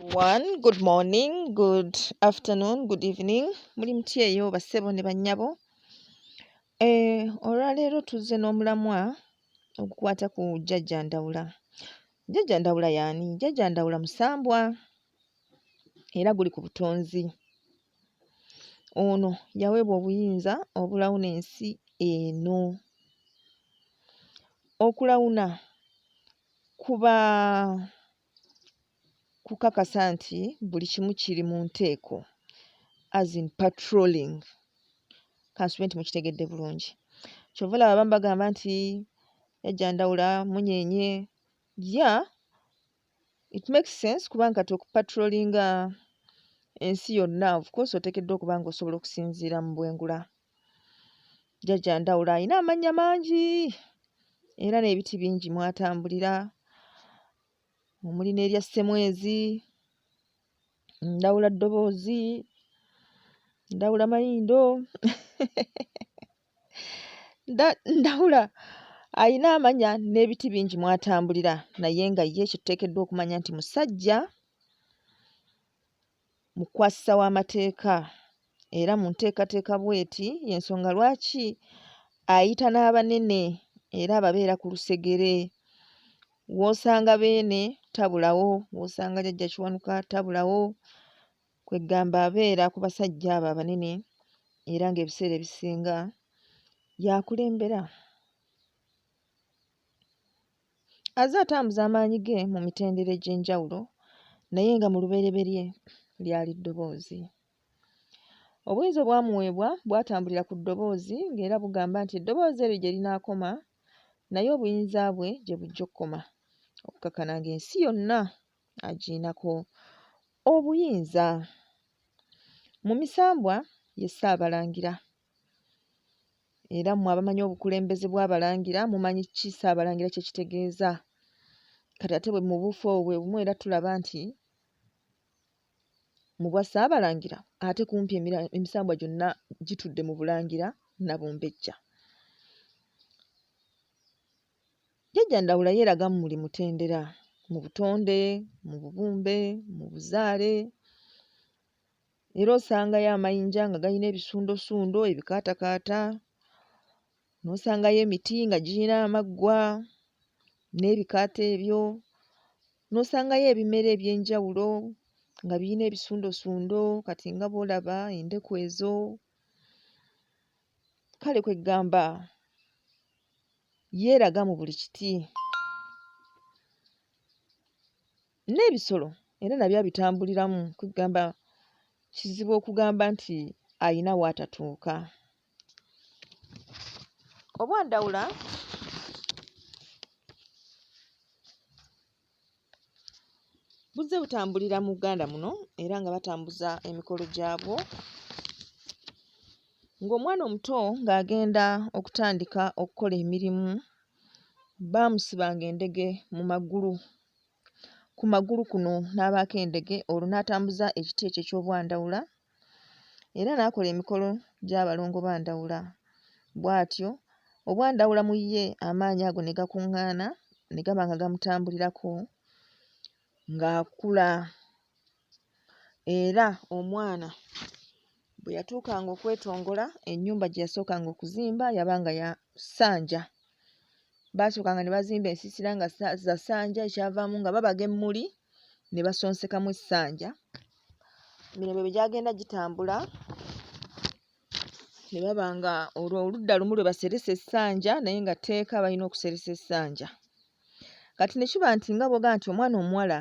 One, good morning, good afternoon, good evening. Muli mutya eyo bassebo ne bannyabo? Eh, olwaleero tuzze n'omulamwa ogukwata ku Jjajja Ndawula. Jjajja Ndawula y'ani? Jjajja Ndawula musambwa era guli ku butonzi. Ono yaweebwa obuyinza obulawuna ensi eno. Okulawuna kuba kukakasa nti buli kimu kiri mu nteeko as in patrolling kansube nti mukitegedde bulungi kyova olaba abamu bagamba nti yajja ndawula munyenye ya it makes sense kubanga kati okupatrolinga ensi yonna of course oteekeddwa okuba nga osobola okusinziira mu bwengula jjajja ndawula alina amannya mangi era n'ebiti bingi mw'atambulira omuli n'erya Ssemwezi, Ndawula Ddoboozi, Ndawula Mayindo Ndawula alina amanya n'ebiti bingi mw'atambulira naye nga ye kye tuteekeddwa okumanya nti musajja mukwasisa w'amateeka era mu nteekateeka bw'eti y'ensonga lwaki ayita n'abanene era ababeera ku lusegere. W'osanga Beene tabulawo, w'osanga Jjajja Kiwanuka tabulawo, kweggamba abeera ku basajja abo abanene era ng'ebiseera ebisinga y'akulembera. Azze atambuza amaanyi ge mu mitendera egy'enjawulo naye nga mu lubereberye lyali ddoboozi. Obuyinza obwamuweebwa bwatambulira ku ddoboozi ng'era bugamba nti eddoboozi eryo gye linaakoma naye obuyinza bwe gye bujja okukoma okukakkana ng'ensi yonna agirinako obuyinza. Mu misambwa ye Ssaabalangira. Era mmwe abamanyi obukulembeze bw'Abalangira mumanyi ki Ssaabalangira kye kitegeeza. Kati ate bwe mu buufu obwo bwe bumu era tulaba nti mu bwa Ssaabalangira ate kumpi emisambwa gyonna gitudde mu Bulangira na Bumbejja. Jjajja Ndawula yeeraga mu buli mutendera, mu butonde, mu bubumbe, mu buzaale, era osangayo amayinja nga galina ebisundosundo ebikaatakaata, n'osangayo emiti nga girina amaggwa n'ebikaata ebyo, n'osangayo ebimera eby'enjawulo nga birina ebisundosundo kati nga bw'olaba endeku ezo. Kale kwe ggamba yeeraga mu buli kiti. N'ebisolo era nabyo abitambuliramu kwe ggamba kizibu okugamba nti alina w'atatuuka. Obwa Ndawula buzze butambulira mu Buganda muno era nga batambuza emikolo gyabwo ng'omwana omuto ng'agenda okutandika okukola emirimu baamusibanga endege mu magulu. Ku magulu kuno n'abaako endege olwo n'atambuza ekiti ekyo eky'Obwandawula era n'akola emikolo gy'abalongo ba Ndawula. Bw'atyo Obwandawula mu ye amaanyi ago ne gakuŋŋaana ne gaba nga gamutambulirako ng'akula. Era omwana bwe yatuukanga okwetongola ennyumba gye yasookanga okuzimba yabanga ya ssanja. Baasookanga ne bazimba ensiisira nga za ssanja ekyavaamu nga babaga emmuli ne basonsekamu essanja. Emirembe bwe gyagenda gitambula ne baba nga olwo oludda lumu lwe baseresa essanja naye nga tteeka balina okuseresa essanja. Kati ne kiba nti nga bw'ogamba nti omwana omuwala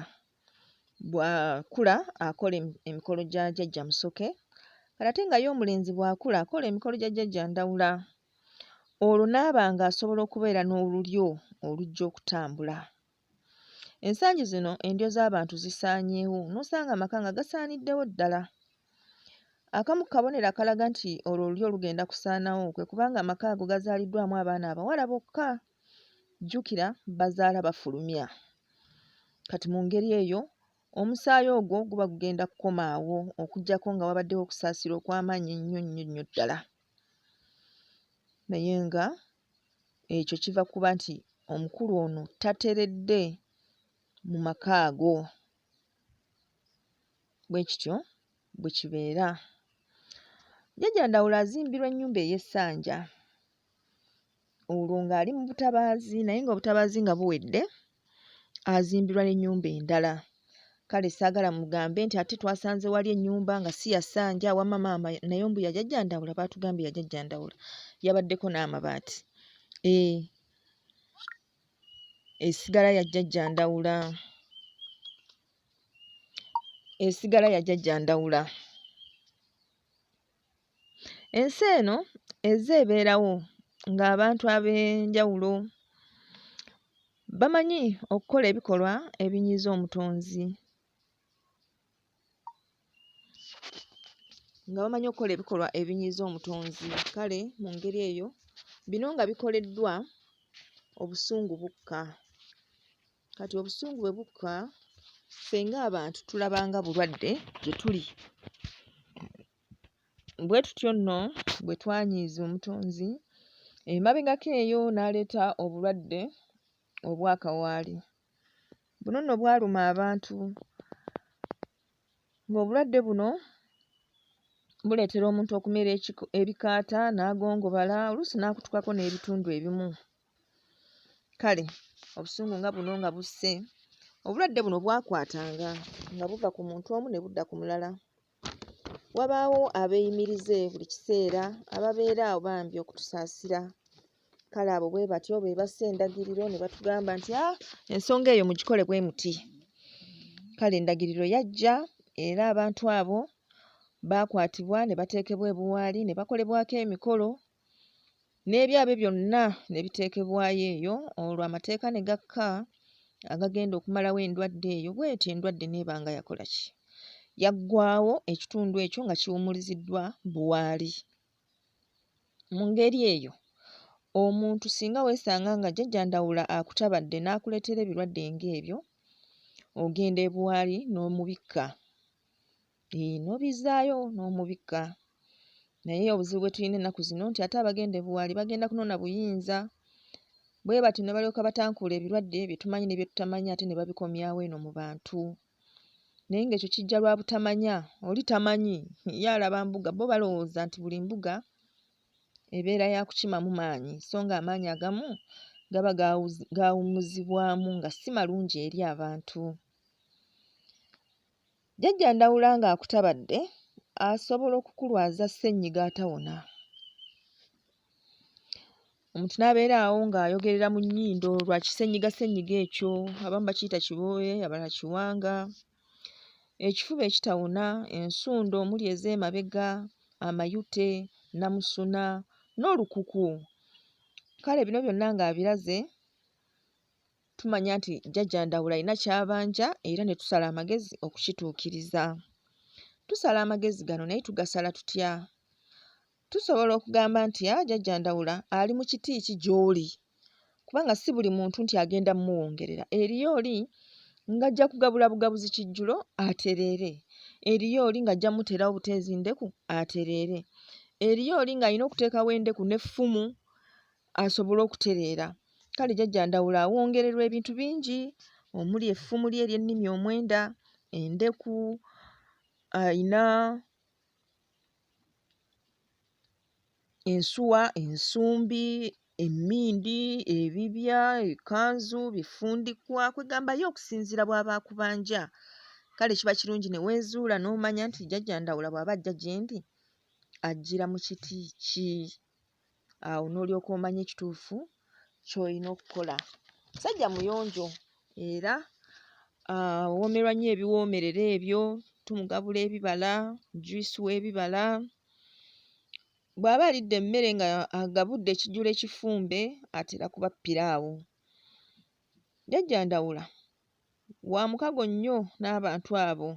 bw'akula akola emikolo gya Jjajja Musoke, kati ate nga ye omulenzi bw'akula akola emikolo gya Jjajja Ndawula olwo n'aba ng'asobola okubeera n'olulyo olujja okutambula. Ensangi zino endyo z'abantu zisaanyeewo n'osanga amaka nga gasaaniddewo ddala. Akamu ku kabonero akalaga nti olwo olulyo lugenda kusaanawo kwe kuba ng'amaka ago gazaaliddwamu abaana abawala bokka. Jjukira bazaala bafulumya. Kati mu ngeri eyo omusaayi ogwo guba gugenda kukoma awo okuggyako nga wabaddewo okusaasira okw'amaanyi ennyo nnyo nnyo ddala. Naye nga ekyo kiva kuba nti omukulu ono tateredde mu maka ago. Bwe kityo bwe kibeera. Jjajja Ndawula azimbirwa ennyumba ey'essanja olwo ng'ali mu butabaazi naye ng'obutabaazi nga buwedde azimbirwa n'ennyumba endala. Kale saagala mugambe nti ate twasanze wali ennyumba nga si ya ssanja wamma maama naye mbu ya Jjajja Ndawula baatugambye ya Jjajja Ndawula yabaddeko n'amabaati. Eeh esigala ya Jjajja Ndawula. Esigala ya Jjajja Ndawula. Ensi eno ezze ebeerawo ng'abantu ab'enjawulo bamanyi okukola ebikolwa ebinyiiza Omutonzi, nga bamanyi okukola ebikolwa ebinyiiza Omutonzi. Kale mu ngeri eyo bino nga bikoleddwa obusungu bukka. Kati obusungu bwe bukka ffe ng'abantu tulaba nga bulwadde gye tuli. Bwe tutyo nno bwe twanyiiza Omutonzi emabegako eyo n'aleeta obulwadde obwa kawaali. Buno nno bwaluma abantu ng'obulwadde buno buleetera omuntu okumera ebikaata n'agongobala oluusi n'akutukako n'ebitundu ebimu. Kale obusungu nga buno nga busse, obulwadde buno bwakwatanga nga buva ku muntu omu ne budda ku mulala. Wabaawo abeeyimirize buli kiseera ababeera awo bambi okutusaasira. Kale abo bwe batyo be bassa endagiriro ne batugamba nti, ah, ensonga eyo mugikole bwe muti. Kale endagiriro yajja era abantu abo baakwatibwa ne bateekebwa e Buwaali ne bakolebwako emikolo n'ebyabwe byonna ne biteekebwayo eyo olwo amateeka ne gakka agagenda okumalawo endwadde eyo bw'etyo endwadde n'eba nga yakola ki? Yaggwaawo ekitundu ekyo nga kiwummuliziddwa Buwaali. Mu ngeri eyo omuntu singa weesanga nga Jjajja Ndawula akutabadde n'akuleetera ebirwadde ng'ebyo, ogenda e Buwaali n'omubikka. Eeh n'obizzaayo n'omubikka. Naye obuzibu bwe tulina ennaku zino nti ate abagenda e Buwaali bagenda kunona buyinza bwe batyo ne balyoka batankuula ebirwadde bye tumanyi ne bye tutamanyi ate ne babikomyawo eno mu bantu. Naye ng'ekyo kijja lwa butamanya, oli tamanyi ye alaba mbuga, bo balowooza nti buli mbuga ebeera ya kukimamu maanyi so ng'amaanyi agamu gaba gaawummuzibwamu nga si malungi eri abantu. Jjajja Ndawula ng'akutabadde asobola okukulwaza ssennyiga atawona. Omuntu n'abeera awo ng'ayogerera mu nnyindo lwa kisennyiga ssennyiga ekyo, abamu bakiyita kiboobe abalala kiwanga, ekifuba ekitawona, ensundo omuli ez'emabega, amayute, nnamusuna n'olukuku. Kale bino byonna ng'abiraze tumanya nti Jjajja Ndawula alina ky'abanja era ne tusala amagezi okukituukiriza. Tusala amagezi gano naye tugasala tutya? Tusobola okugamba nti aa Jjajja Ndawula ali mu kiti ki gy'oli kubanga si buli muntu nti agenda mmuwongerera. Eriyo oli ng'ajja kugabula bugabuzi kijjulo atereere, eriyo oli ng'ajja mmuteerawo buteezi ndeku atereere, eriyo oli ng'alina okuteekawo endeku n'effumu asobole okutereera. Kale Jjajja Ndawula awongererwa ebintu bingi omuli effumu lye ery'ennimi omwenda, endeku, alina ensuwa, ensumbi, emmindi, ebibya, ekkanzu, bifundikwa kwegamba ye okusinziira bw'aba akubanja. Kale kiba kirungi ne weezuula n'omanya nti Jjajja Ndawula bw'aba ajja gyendi ajjira mu kiti ki? Awo n'olyoka omanya ekituufu ky'olina okukola. Musajja muyonjo era awoomerwa nnyo ebiwoomerera ebyo, tumugabula ebibala, juyisi w'ebibala. Bw'aba alidde emmere nga agabudde ekijjulo ekifumbe atera kuba ppiraawo. Jjajja Ndawula wa mukago nnyo n'abantu abo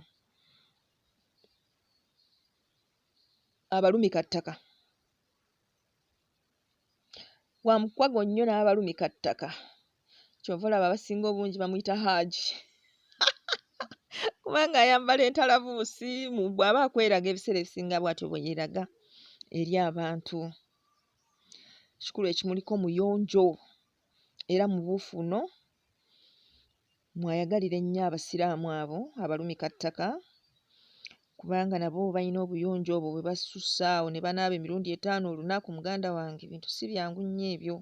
abalumikattaka. Wa mukwago nnyo n'abalumikattaka. Ky'ova olaba abasinga obungi bamuyita Hajji kubanga ayambala entalabuusi bw'aba akweraga ebiseera ebisinga bw'atyo bwe yeeraga eri abantu. Ekikulu ekimuliko muyonjo era mubuufu no mw'ayagalira ennyo Abasiraamu abo abalumikattaka. Kubanga nabo balina obuyonjo obwo bwe basussa awo ne banaaba emirundi etaano olunaku muganda wange ebintu si byangu nnyo ebyo.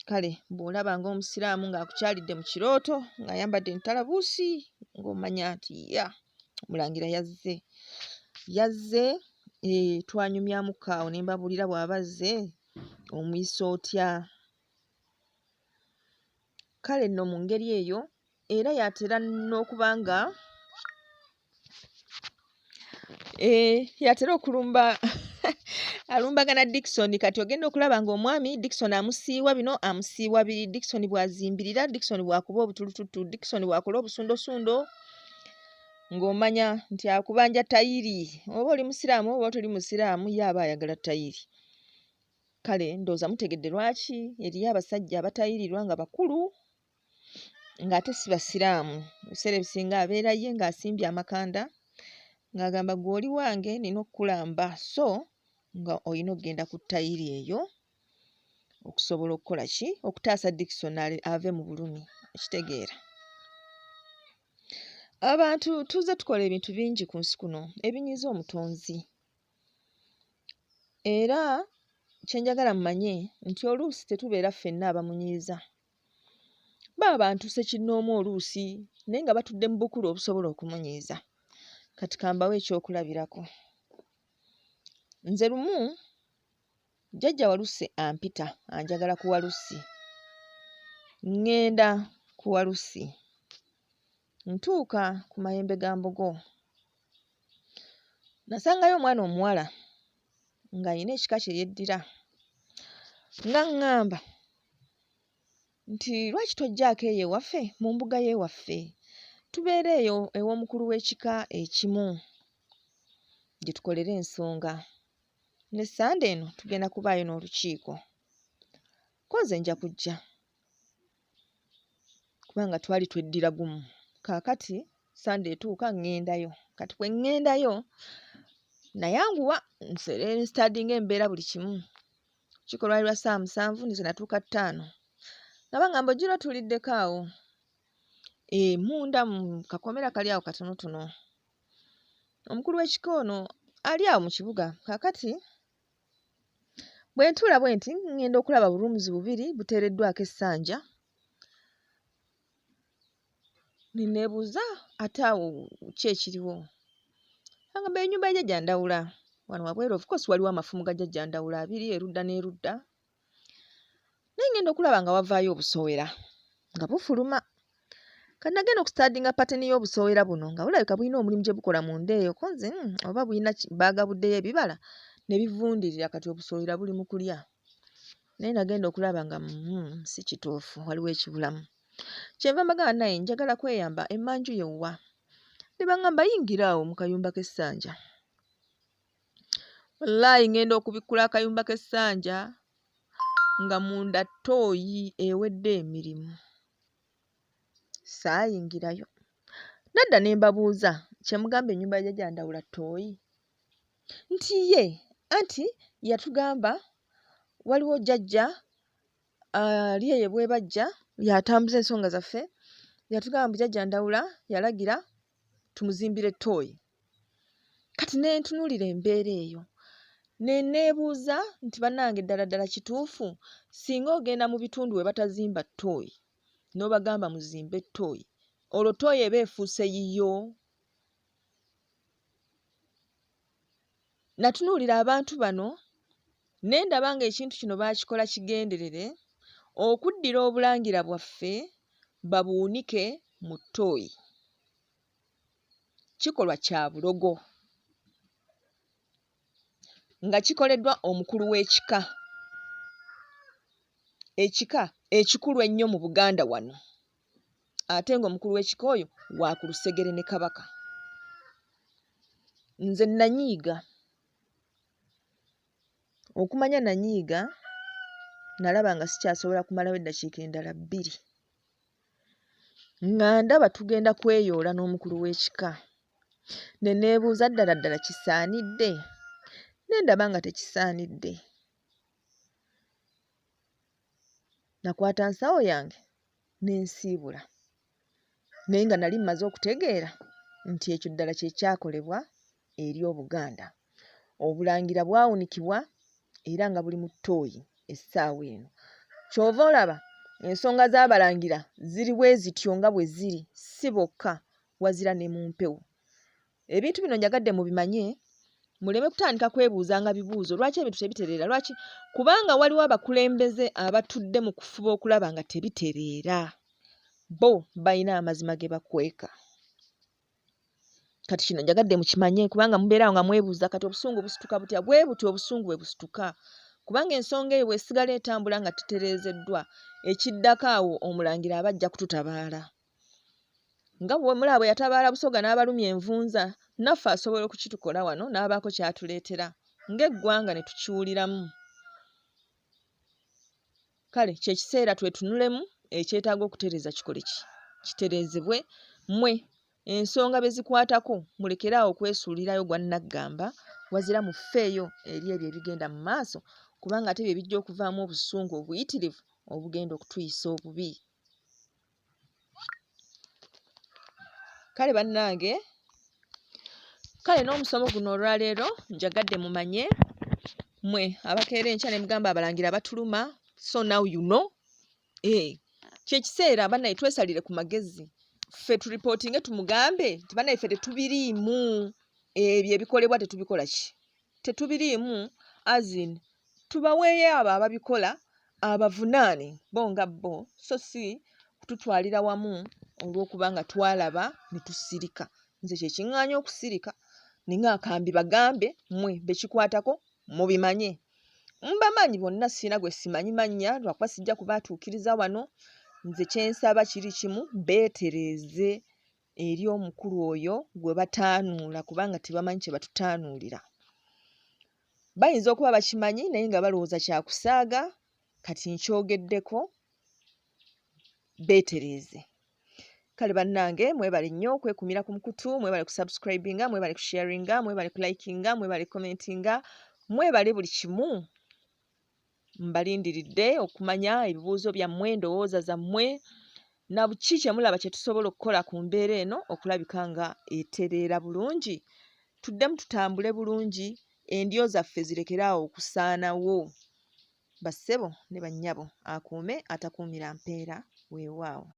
Kale bw'olaba ng'Omusiraamu ng'akukyalidde mu kirooto ng'ayambadde entalabuusi ng'omanya nti ya Omulangira yazze. Yazze eh, twanyumyamukko awo ne mbabuulira bw'aba azze omuyisa otya. Kale nno mu ngeri eyo era y'atera n'okuba nga eh, yatera okulumba alumbagana Dickson kati ogenda okulaba ng'omwami Dickson amusiiwa bino amusiiwa biri Dickson bw'azimbirira Dickson bw'akuba obutulututtu Dickson bw'akola obusundosundo ng'omanya nti akubanja tayiri oba oli musiraamu oba toli musiraamu ye aba ayagala tayiri Kale ndowooza mutegedde lwaki eriyo abasajja abatayirirwa nga bakulu ng'ate si Basiraamu. Ebiseera ebisinga abeera ye ng'asimbye amakanda ng'agamba ggwe oli wange nnina okukulamba so nga olina okugenda ku ttayiri eyo okusobola okukola ki okutaasa Dickson ave mu bulumi okitegeera. Abantu tuzze tukola ebintu bingi ku nsi kuno ebinyiiza Omutonzi. Era kye njagala mumanye nti oluusi tetubeera ffenna abamunyiiza. Baba bantu ssekinnoomu oluusi naye nga batudde mu bukulu obusobola okumunyiiza. Kati ka mbawe ekyokulabirako. Nze lumu jjajja Walusi ampita anjagala ku Walusi. Ŋŋenda ku Walusi. Ntuuka ku mayembe ga Mbogo. Nasangayo omwana omuwala ng'alina ekika kye yeddira ng'aŋŋamba nti lwaki tojjaako eyo ewaffe mu mbuga y'ewaffe tubeera eyo ew'omukulu w'ekika ekimu gye tukolera ensonga ne Ssande eno tugenda kubaayo n'olukiiko ko nze nja kujja. Kubanga twali tweddira gumu. Kaakati Ssande etuuka ŋŋendayo. Kati bwe ŋŋendayo nayanguwa nsere nsitaadinge embeera buli kimu. Olukiiko lwali lwa ssaawa 7 nze natuuka 5. Nga baŋŋamba ojjira otuuliddeko awo. Eeh munda mu kakomera kali awo katonotono. Omukulu w'ekika ono ali awo mu kibuga. Kaakati Bwe ntuula bwe nti ŋŋenda okulaba bu rooms bubiri buteereddwako essanja ne neebuuza ate awo ki ekiriwo? Bangamba ennyumba ya Jjajja Ndawula. Wano wabweru of course waliwo amafumu ga Jjajja Ndawula abiri erudda n'erudda. Naye ŋŋenda okulaba nga wavaayo obusowera nga bufuluma. Kati nagenda okusitaadinga pateni y'obusowera buno nga bulabika bulina omulimu gye bukola munda eyo ko nze hmm, oba bulina baagabuddeyo ebibala ne bivundirira kati obusowera buli mu kulya. Naye nagenda okulaba nga hmm, si kituufu waliwo ekibulamu. Kyenva mbagamba naye njagala kweyamba emmanju ye wa? Ne bangamba yingira awo mu kayumba k'essanja. Wallaahi ngenda okubikkula akayumba k'essanja nga munda ttooyi ewedde emirimu. Saayingirayo. Nadda ne mbabuuza, kye mugamba ennyumba ya Jjajja Ndawula ttooyi? Nti ye, anti yatugamba waliwo jjajja ali eyo e Bwebajja y'atambuza ensonga zaffe, yatugamba mbu Jjajja Ndawula yalagira tumuzimbire ttooyi. Kati ne ntunuulira embeera eyo ne neebuuza nti bannange ddala ddala kituufu singa ogenda mu bitundu we batazimba ttooyi n'obagamba muzimbe ttooyi olwo ttooyi eba efuuse yiyo? Natunuulira abantu bano ne ndaba ng'ekintu kino baakikola kigenderere okuddira obulangira bwaffe babuwunike mu ttooyi. Kikolwa kya bulogo nga kikoleddwa omukulu w'ekika, ekika ekikulu ennyo mu Buganda wano ate ng'omukulu w'ekika oyo wa ku lusegere ne Kabaka. Nze nnanyiiga, okumanya nanyiiga nalaba nga sikyasobola kumalawo eddakiika endala bbiri. Nga ndaba tugenda kweyoola n'omukulu w'ekika ne neebuuza ddala ddala kisaanidde? Ne ndaba nga tekisaanidde. Nakwata nsawo yange ne nsiibula naye nga nali mmaze okutegeera nti ekyo ddala kye kyakolebwa eri Obuganda. Obulangira bwawunikibwa era nga buli mu ttooyi essaawa eno. Ky'ova olaba ensonga z'Abalangira ziri bwe zityo nga bwe ziri, si bokka wazira ne mu mpewo. Ebintu bino njagadde mubimanye muleme kutandika kwebuuzanga bibuuzo lwaki ebintu tebitereera lwaki kubanga waliwo abakulembeze abatudde mu kufuba okulaba nga tebitereera bo balina amazima ge bakweka. Kati kino njagadde mukimanye kubanga mubeera awo nga mwebuuza kati obusungu busituka butya bwe butyo obusungu bwe busituka kubanga ensonga eyo bw'esigala etambula nga tetereezeddwa ekiddako awo omulangira aba ajja kututabaala. Nga bwe mulaba bwe yatabaala Busoga n'abalumya envunza, naffe asobola okukitukola wano n'abaako ky'atuleetera ng'eggwanga ne tukiwuliramu. Kale kye kiseera twetunulemu ekyetaaga okutereeza kikole ki? Kitereezebwe. Mmwe ensonga be zikwatako mulekere awo okwesuulirayo gwa nnaggamba wazira mufeeyo eri ebyo ebigenda mu maaso kubanga ate bye bijja okuvaamu obusungu obuyitirivu obugenda okutuyisa obubi. Kale bannange, kale n'omusomo guno olwaleero njagadde mumanye mwe abakeera enkya ne mugamba abalangira batuluma so now you know eh kyekiseera bannaye twesalire ku magezi ffe turipootinge tumugambe nti bannaye ffe tetubiriimu ebyo ebikolebwa tetubikola ki tetubiriimu as in tubaweeyo abo ababikola abavunaane bo nga bo so si kututwalira wamu olw'okuba nga twalaba ne tusirika. Nze kye kiŋŋaanya okusirika ne nga kambibagambe mmwe be kikwatako mubimanye. Mbamanyi bonna sirina gwe simanyi mannya lwakuba sijja kubaatuukiriza wano. Nze kye nsaba kiri kimu beetereeze eri omukulu oyo gwe bataanuula kubanga tebamanyi kye batutaanuulira. Bayinza okuba bakimanyi naye nga balowooza kya kusaaga kati nkyogeddeko beetereeze. Kale bannange mwebale nnyo okwekumira ku mukutu, mwebale kusubscribinga, mwebale kusharinga, mwebale kulikinga, mwebale commentinga, mwebale buli kimu. Mbalindiridde okumanya ebibuuzo byammwe, endowooza zammwe na ki kye mulaba kye tusobola okukola ku mbeera eno okulabika nga etereera bulungi tuddemu tutambule bulungi endyo zaffe zirekere awo okusaanawo. Bassebo ne bannyabo akuume atakuumira mpeera weewaawo.